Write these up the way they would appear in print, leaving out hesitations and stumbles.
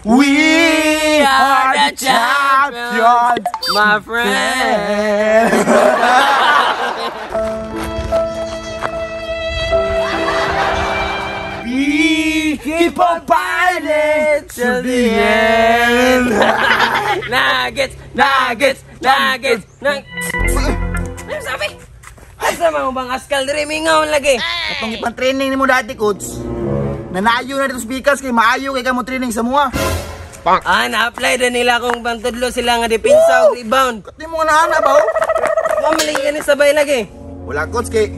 We are the champions, my friend. We keep on fighting to the end. Nuggets, nuggets, nuggets, nuggets. Ano sabi? Asa man mo bang askal diri mingaw lagi? Katong ipang training nimo dati, coach. Nanayo na dito speakers kay maayo kay kamo training sa mua. Ah, na-apply din nila kung pantudlo sila nga depensa og rebound. Di mo nga naana ba? Wa man lagi kani sabay lagi. Wala, coach, kay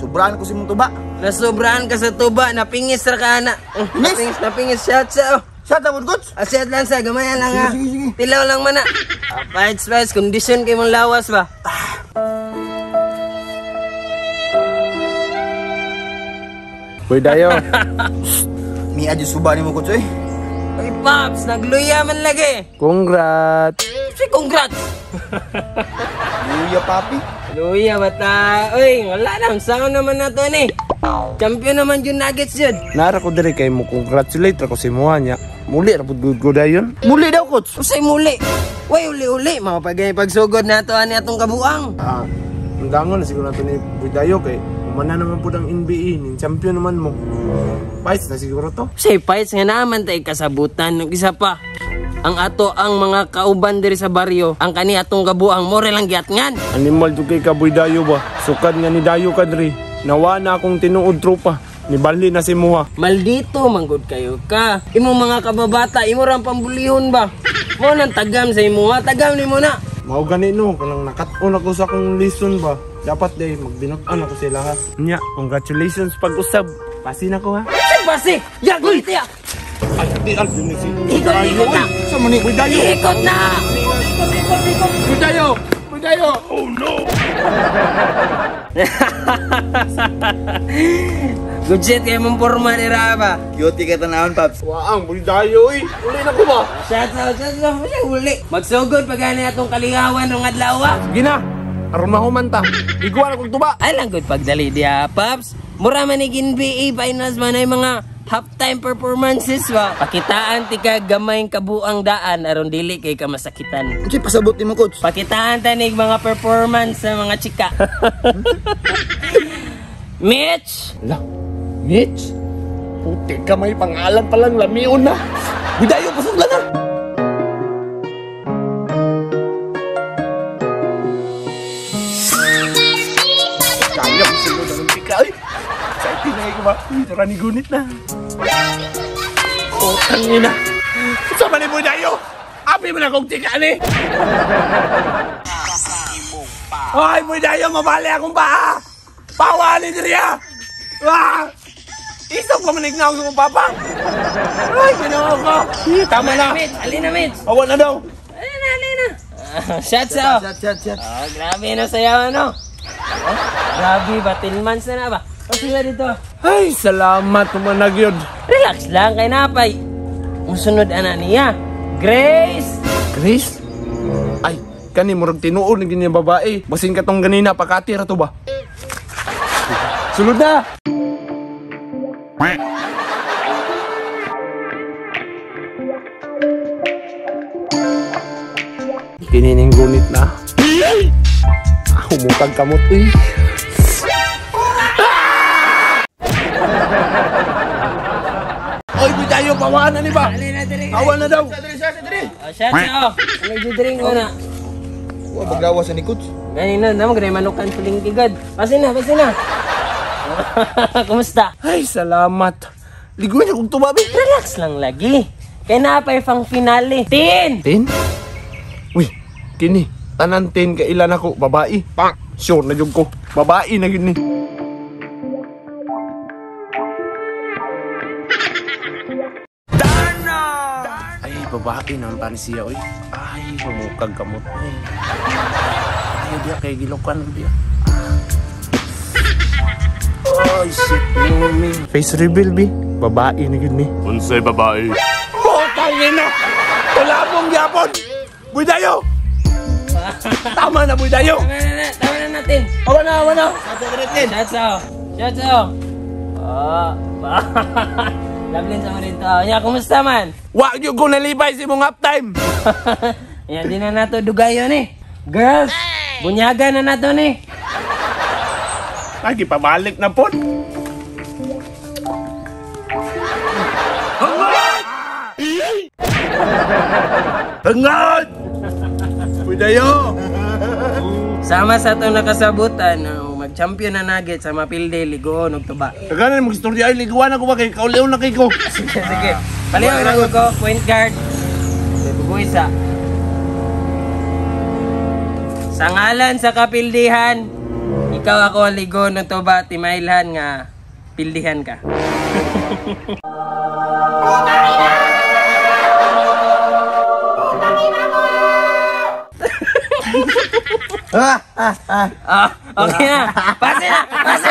sobrahan ko si mong tuba. Nasobrahan ka sa tuba, napingis ra ka ana. Pingis? Napingis, napingis shot sa. Oh. Shot na coach. Asyat lang sa gamayan lang ha. Sige, sige, sige. Tilaw lang man na. Ah, fights, fights, kondisyon kay mong lawas ba? Boy Dayo. Mi adyo suba nimo, coach oy. Ay, Pops, nagluya man lagi. Congrats. Si congrats. Luya, papi. Luya bata. Uy, wala na. Saan naman na to ni? Champion naman yung Nuggets yun. Nara ko diri kay mo congratulate ra ko si muha niya. Muli ra pud gud ko dayon. Muli daw, coach. Usay muli. Uy, uli-uli. Mapagay pagsugod na to ani atong kabuang. Ah, undangon na siguro nato ni Boy Dayo kay umana naman pud ang NBA ning champion naman mo. Fights na siguro to. Usay fights nga naman tay kasabutan ng isa pa. Ang ato ang mga kauban diri sa baryo, ang kani atong kabuang more lang giatngan. Animal jud kay ka Boy Dayo ba. Sukad nga ni Dayo kadri. Nawa na akong tinuod tropa. Nibali na si muha. Maldito manggod kayo ka. Imo mga kababata, imo ra ang pambulihon ba? Mo nang tagam sa imo ha, tagam nimo na. Mao gani no, kanang nakat-on ako sa akong lesson ba. Dapat day magbinutan ako sila ha. Nya, congratulations pag-usab. Pasi na ko ha. Say pasi. Yagoy tiya. Ay, di al ni si. Ikot, ikot na. Sa mo ni Boy Dayo. Ikot na. Boy Dayo. Boy Dayo. Oh no. Good shit kay mong porma ni Raba. Cute ka tanawon, Paps. Waang Boy Dayo oy. Uli na ko ba? Shout out, shout out, uli. Magsugod pag gani atong kalingawan rong adlaw. Sige na. Aron mahuman ta. Iguan akong tuba. Ay lang good pagdali diya, Paps. Mura man ni NBA Finals man ay mga halftime performances ba. Pakitaan ti ka gamay kabuang daan aron dili kay ka masakitan. Unsay pasabot nimo, coach? Pakitaan tanig mga performance sa mga chika. Mitch! Ala, Mitch? Puti ka may pangalan pa lang lamion na. Boy Dayo pasok lang na. Kaya mo sulod ang tika ay. Excited na ko ba? Ito ni gunit na. Oh, tangina. Sa man ni Boy Dayo? Abi mo na kong tika ni. Ay, Boy Dayo, mabali akong paa. Pawali diriya. Ah! Isok pa manig na ako sa papa. Ay, ginawa ko. Tama na. Mitch, alina Mitch. Awa na daw. Alina, alina. Shots out. Shot, shot, shot. Oh, grabe na sayaw ano. Oh, grabe ba 10 months na na ba? O sila dito. Ay, salamat tumanag yun. Relax lang kay napay. Musunod ana niya. Grace! Grace? Ay, kani murag tinuod ni ganyan babae. Basin ka tong ganina, pakati ra to ba? Sulod na! Kinining gunit na. Ah, humukag kamot eh. Oy, Boy Dayo, pawaan na ni ba? Alina dali. Awa na daw. Oh, shots out. Ano drink mo na? Wa baglawas ni coach. Ganina, namo gani manukan palingki gad. Pasin na, pasin na. Kumusta? Ay, salamat. Liguin akong tubabi. Relax lang lagi. Kay napay pang finale. Tin! Tin? Uy, kini. Tanan tin kailan ako, babae. Pak, sure na jud ko. Babae na gini. Ay, babae naman pa ni siya, oy. Ay, humukag kamot. Ay, ay diya kay gilukan diya. Ay, shit, no, face reveal, bi. Babae na gini. Unsay babae? Putang ina! Wala mong yapon! Boy Dayo! Tama na, Boy Dayo! Tama na natin. Awa na, awa na! Shots out. Shots out. Oh. Dublin sa mo dito. Nya, kumusta man? Wa gyud ko nalipay sa imong halftime. Yan, di na nato dugayon eh. Girls, bunyaga na nato ni. Ay, gipabalik na pod. Hangad! Pwede! Sama sa itong nakasabutan, ang mag-champion na Nuggets sa mapilde, ligoon og tuba. Kaganan mo istorya ay liguan ako ba kay kauleon na kay ko. Sige, sige. Paliw na ko, point guard. Bugoy sa. Sa ngalan sa kapildihan, ikaw ako ang ligo ng tuba, timailhan nga pildihan ka. Ah, ah, ah. Ah, okay na. Pase na, pase.